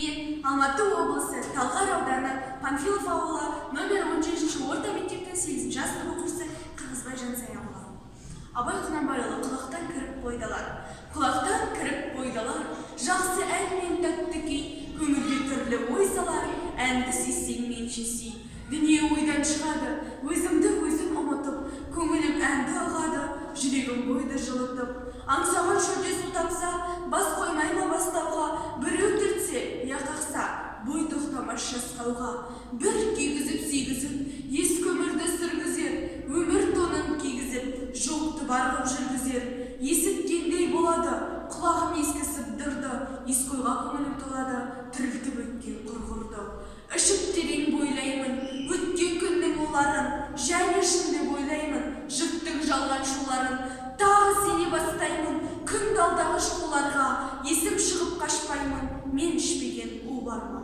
Мен Алматы облысы, Талғар ауданы, Панфилов ауылы, нөмір 17 орта мектептің 8 сынып оқушысы Қырғызбай Жансаяұлы. Абай Құнанбайұлы, «Құлақтан кіріп бойды алар». Құлақтан кіріп бойды алар жақсы ән мен тәтті күй, көңілге түрлі ой салар. Әнді сүйсең, менше сүй. Дүние ойдан шығады, өзімді өзім ұмытып, көңілім әнді ұғады, жүрегім бойды жылытып. Аңсаған шөлде су тапса, бас қоймай ма бастауға? Біреу түртсе, я қақса, бой тоқтамас жасқауға. Бір күйгізіп, сүйгізіп, ескі өмірді сүргізер, өмір тонын кигізіп, жоқты бар қып жүргізер. Есіткендей болады құлағым ескі сыбдырды, ескі ойға көңілім толады, тірілтіп өткен құрғырды. Ішіп терең бойлаймын өткен күннің уларын, және шын деп ойлаймын жұрттың жалған шуларын. Тағы сене бастаймын күн далдағы шуларға, есім шығып қашпаймын, мен ішпеген у бар ма?